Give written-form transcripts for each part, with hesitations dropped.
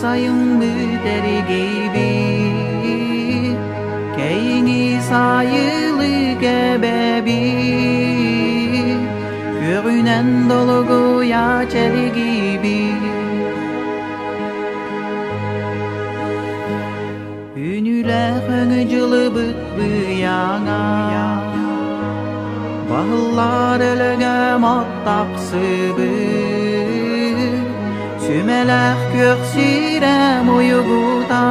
сайыммыт эригийбит, Кэйиҥи сайылыы кэбэбит, Күөҕүнэн долгуйа чэлгийбит. Үүнүүлээх өҥү дьылыбыт быйаҥа, Баһыллар өлөгөм от тахсыбыт, Сүмэлээх күөх сирэм уйугута,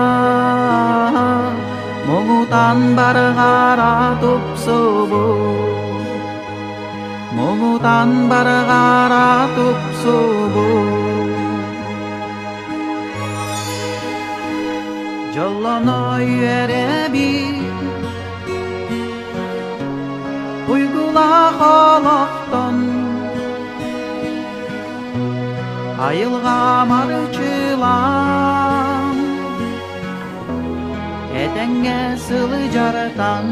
Муҥутан барҕара тупсубут, Муҥутан барҕара тупсубут. Дьоллоно үөрэбит Уйгулаах олохтон Айылҕа марчылаан Этэҥҥэ сылдьартан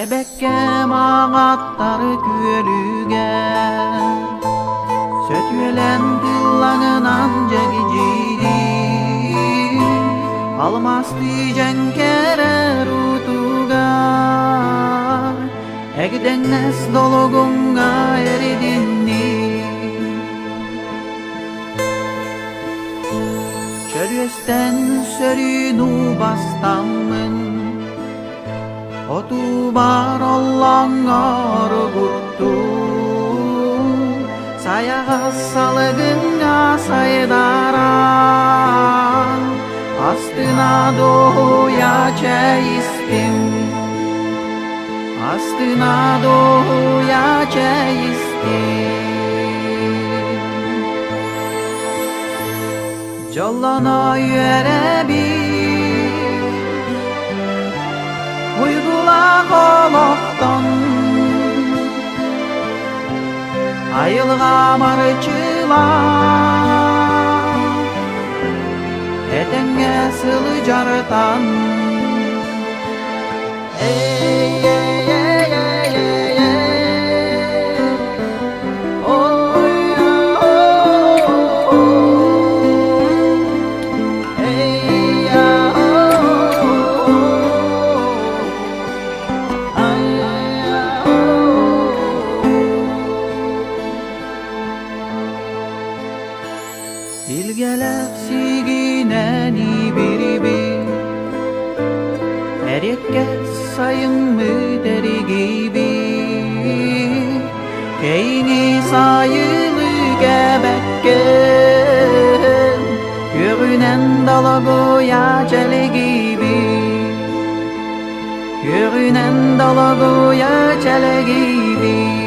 Эбэккэ маҥаттар күөлүгэ Сөтүөлэн тыллаҥынан дьэгдьиирии Алмаастыы дьэҥкэрэр утуга Эгдэҥнэс долугуҥҥа эридиннии Чөрүөстэн сөрүүн убастаммын Отуубар оллоҥҥор угуттуу Сайаҕас салгыҥҥа сайдаран Астына дуоһуйа чэй истим Астына дуоһуйа чэй истим Дьоллоно үөрэбит Уйгулаах олохтон Айылҕа марчылаан Этэҥҥэ сылдьартан Илгэлээх сигинэн ибирибит Эриэккэс сайыммыт эригийбит Кэйиҥи сайылыы кэбэккэн Күөҕүнэн долоҕуйа чэлгийбит Күөҕүнэн долоҕуйа чэлгийбит.